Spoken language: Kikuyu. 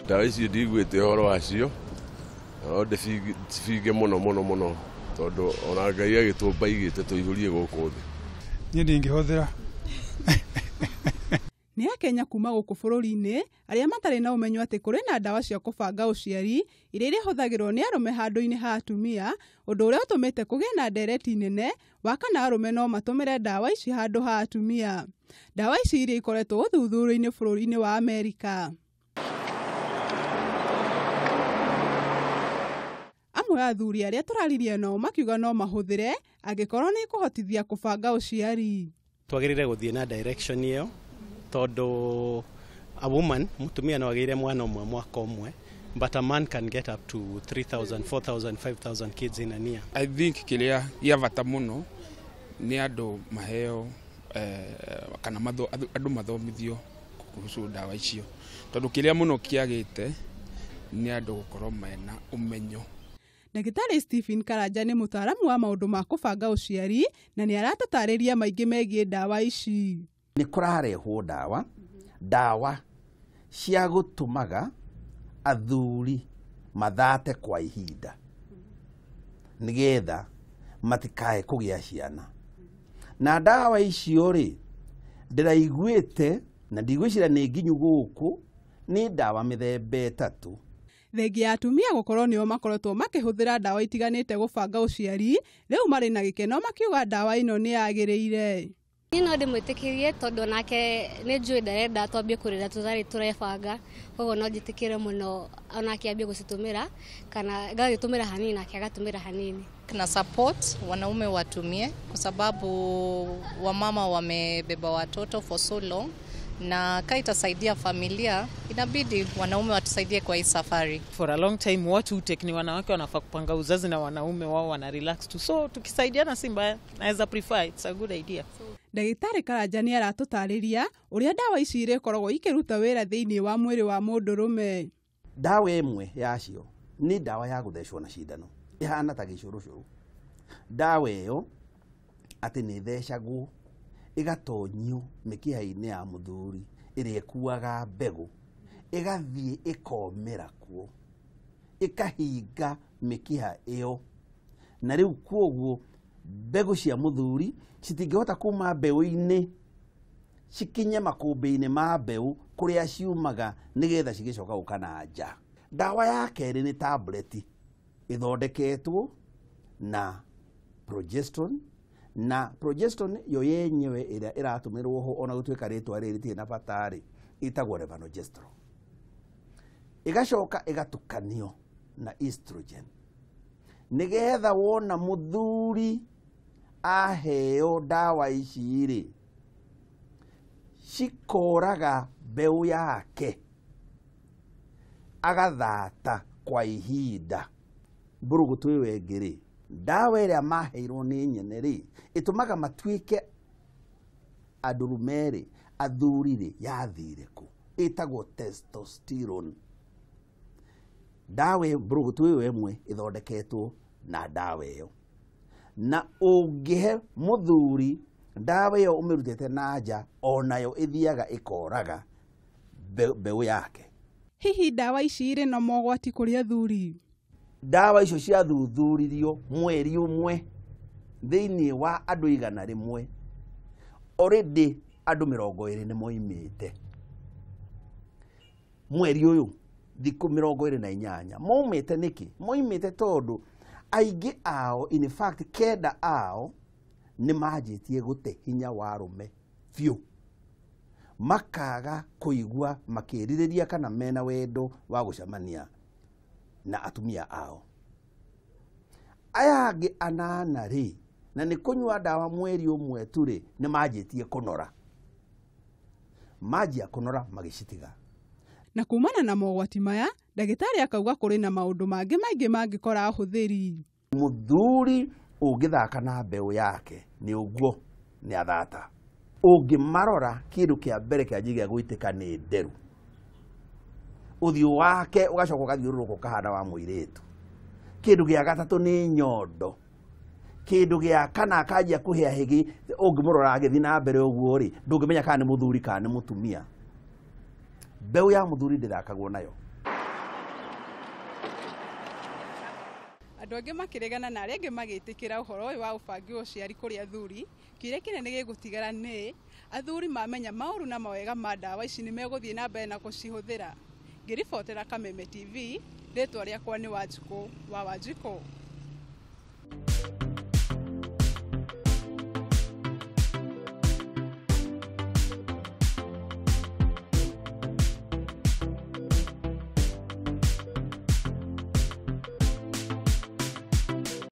Ndawa icio ndiguĩte ũhoro wacio, no ndĩcibinge mũno mũno mũno tondũ ona Ngai agĩtũmba aigĩte tũihũrie gũkũ thĩ. Niĩ ndingĩhũthĩra. Nĩ Akenya kuma gũkũ bũrũri-inĩ arĩa matarĩ na ũmenyo atĩ kũrĩ na ndawa cia kũbanga ũciari iria irĩhũthagĩrwo nĩ arũme handũ-inĩ ha atumia, ũndũ ũrĩa ũtũmĩte kũgĩe na ndereti nene wa kana arũme no matũmĩre ndawa ici handũ ha atumia. Ndawa ici iria ikoretwo ũthuthuria-inĩ bũrũri-inĩ wa Amerika. Amwe a athuri arĩa tũraririe nao makiuga no mahũthĩre angĩkorwo nĩ ikũhotithia kũbanga ũciari. Twagĩrĩire gũthiĩ na direction ĩyo tondũ a woman, mũtumia no agĩre mwana ũmwe mwaka ũmwe, but a man can get up to 3,000, 4,000, 5,000 kids in a year. I think kĩrĩa gĩa bata mũno nĩ andũ maheo kana andũ mathomithio kuhusu ndawa icio, tondũ kĩrĩa mũno kĩagĩte nĩ andũ gũkorwo mena ũmenyo. Ndagĩtarĩ Stephen Karanja nĩ mũtaaramu wa maũndũ ma kũbanga ũciari na nĩ aratũtarĩria maingĩ megiĩ ndawa ici. Nĩ kũrarehwo ndawa, ndawa cia gũtũmaga athuri mathate kwa ihinda nĩgetha matikae kũgĩa ciana. Na ndawa icio rĩ, ndĩraiguĩte na ndigwĩciria nĩ nginyu gũkũ, nĩ ndawa mĩthemba ĩtatũ. Thengia ya atumia gũkorwo nĩo makoretwo makĩhũthĩra ndawa itiganĩte gũbanga ũciari, rĩu marĩ na gĩkeno makiuga ndawa ĩno nĩ yagĩrĩire. Niĩ no ndĩmwĩtĩkĩrie tondũ onake nĩ njũĩ ndarenda twambie kũrĩra tũtarĩ tũrebanga, koguo no njĩtĩkĩre mũno onake ambie gũcitũmĩra kana ngagĩtũmĩra hanini nake agatũmĩra hanini. Na support wanaume watumie kwa sababu wamama wamebeba watoto for so long, na kaa itasaidia familia, inabidi wanaume watusaidie kwa hii safari. For a long time watu take ni wanawake wanafaa kupanga uzazi na wanaume wao wana relax tu, so tukisaidiana si mbaya, naweza prefer, it's a good idea. Ndagĩtarĩ Karanja nĩ aratũtarĩria ũrĩa ndawa ici irĩkoragwo ikĩruta wĩra thĩinĩ wa mwĩrĩ wa mũndũrũme. Ndawa ĩmwe yacio nĩ ndawa ya gũthecwo na cindano, ĩhana ta gĩcũrũcũrũ. Ndawa ĩyo atĩ nĩ ĩthecagwo ĩgatonyio mĩkiha-inĩ ya mũthuri ĩrĩa ĩkuaga mbegũ, ĩgathiĩ ĩkomĩra kuo, ĩkahinga mĩkiha ĩyo, na rĩu kuoguo mbegũ cia mũthuri citingĩhota kuma mbeũ-inĩ cikinye makũmbĩ-inĩ ma mbeũ kũrĩa ciumaga nĩgetha cigĩcoka gũka na nja. Ndawa ya kerĩ nĩ tableti ĩthondeketwo na progesterone, na progesterone yo yenyewe ĩrĩa ĩratũmĩrwo ho ona gũtuĩka rĩtwa rĩrĩ rĩtirĩ na bata rĩ, ĩtagwo levonorgestrel. Ĩgacoka ĩgatukanio na estrogen nĩgetha wona mũthuri aheo ndawa ici rĩ, cikoraga mbeũ yake agathata kwa ihinda. Mbũrũgũtũ ĩyo ĩngĩ rĩ, ndawa ĩrĩa maheirwo nĩ nyene rĩ, ĩtũmaga matuĩke andũrũme rĩ, athuri rĩ, yathire kũ? Ĩtagwo testosterone. Ndawa mbũrũgũtũ ĩyo ĩmwe ĩthondeketwo na ndawa ĩyo, na ũngĩhe mũthuri ndawa ĩyo ũmĩrutĩte na nja, onayo ĩthiaga ĩkoraga mbeũ yake. Hihi ndawa ici irĩ na mogwati kũrĩ athuri? Ndawa icio ciathuthuririo mweri ũmwe thĩinĩ wa andũ 100, already andũ 20 nĩ moimĩte mweri ũyũ, thikũ 28 moimĩte. Nĩkĩ moimĩte? Tondũ aingĩ ao, in fact 9 ao nĩ manjĩtie gũte hinya wa arũme biũ, makaga kũigua makĩrirĩria kana mena wendo wa gũcemania na atumia ao. Aya angĩ 8 rĩ, na nĩ kũnyua ndawa mweri ũmwe tu rĩ, nĩ manjĩtie kũnora, manjia kũnora magĩcitiga. Na kumana na mogwati maya, ndagĩtarĩ akauga kũrĩ na maũndũ mangĩ maingĩ mangĩkora ahũthĩri. Mũthuri ũngĩthaka na mbeũ yake nĩ ũguo nĩ athata. Ũngĩmarora kĩndũ kĩa mbere kĩanjagia gwĩtĩka nĩ nderu, ũthiũ wake ũgacoka ũgathiũrũrũka ũkahana wa mũirĩtu. Kĩndũ gĩa gatatũ nĩ nyondo. Kĩndũ gĩa kana akanjia kũhĩa hĩgĩ, ũngĩmũrora agĩthiĩ na mbere ũguo rĩ, ndũngĩmenya kana nĩ mũthuri kana nĩ mũtumia. Mbeũ ya mũthuri ndĩthakagwo nayo. Andũ angĩ makĩregana na arĩa angĩ magĩtĩkĩra ũhoro ũyũ wa ũbangi wa ũciari kũrĩ athuri, kĩũria kĩnene gĩgũtigara nĩ athuri mamenya maũru na mawega ma ndawa ici nĩ megũthiĩ na mbere na gũcihũthĩra. Ngĩribotera Kameme TV, rĩtwa rĩakwa nĩ Wanjikũ wa Wanjikũ.